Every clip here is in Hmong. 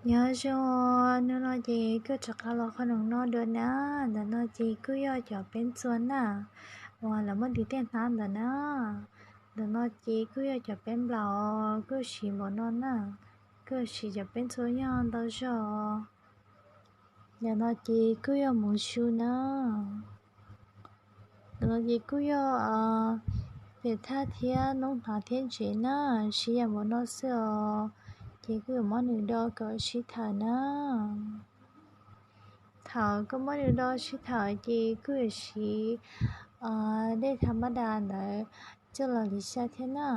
Nyob zoo, hnub no ces kuj rov qab los qhov no dua na. Ntawm no ces kuj yog cov peeb txua na, uas lawv muab tiv tej hnab ntawd na. Ntawm no ces kuj yog cov peeb nplaum, kuj siv npaum no na. Kuj siv cov peeb txua yog ntau zog. Ntawm no ces kuj yog mus su na. Ntawm no ces kuj yog pem thaj thiab noob hnav thiab ntsev na, siv yam npaum no xwb os. Ces kuj yuav muab nws do kom sib thawm na. Thaum koj muab nws do sib thawm ces kuj yuav siv dej tha mab das ntawd coj los lis xya thiab na.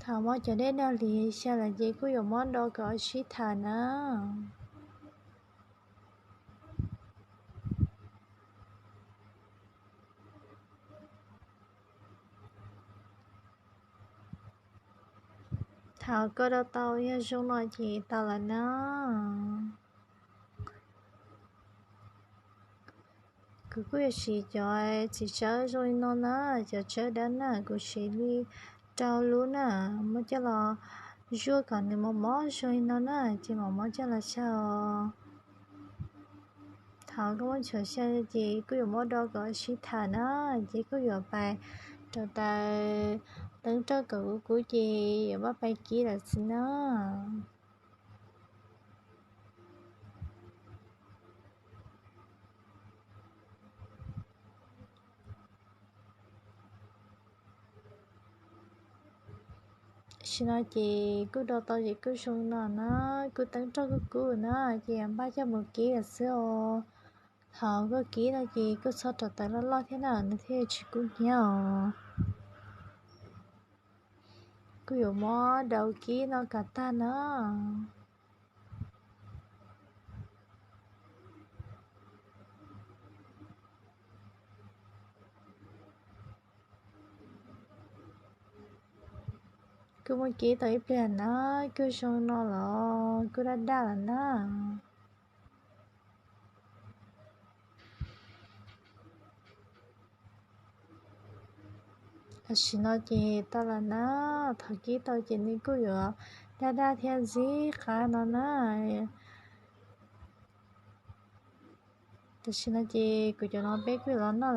Thaum muab cov dej no lis xya lawm ces kuj yuav muab do kom sib thawm na. Thaum koj do tau yog zoo no ces tau lawm na. Kuv kuj yuav siv cov txiv tsawb zoo li no na, cov tsawb dawb na, kuv siv li rau lub na, muab coj los zuaj kom nws mos mos zoo li no na, ces mam muab coj los xyaw os. Thaum koj muab nchuav xyaw ces kuj yuav muab do kom sib thawm na, ces kuj yuav pais rau taws teeb roj kom kuv kub ces yuav muab pais kib lawm xwb na. Tam sim no ces kuj do tau ces kuj zoo no na, kuj teeb roj kuj kub na, ces npaj coj mus kib lawm xwb os. Thaum koj kib no ces kuj txhob rau taws loj loj thiab na, nws thiaj tsis kub hnyiab os. Kuj yuav muab daus kib no kom tag na. Kuj muab kib tau ib pliag na, kuj zoo no los kuj daj daj lawm na. Tam sim no ces tau lawm na, thaum kib tau ces nws kuj yuav daj daj thiab ntxim qab no na. Tam sim no ces kuv cov no peb kuj los noj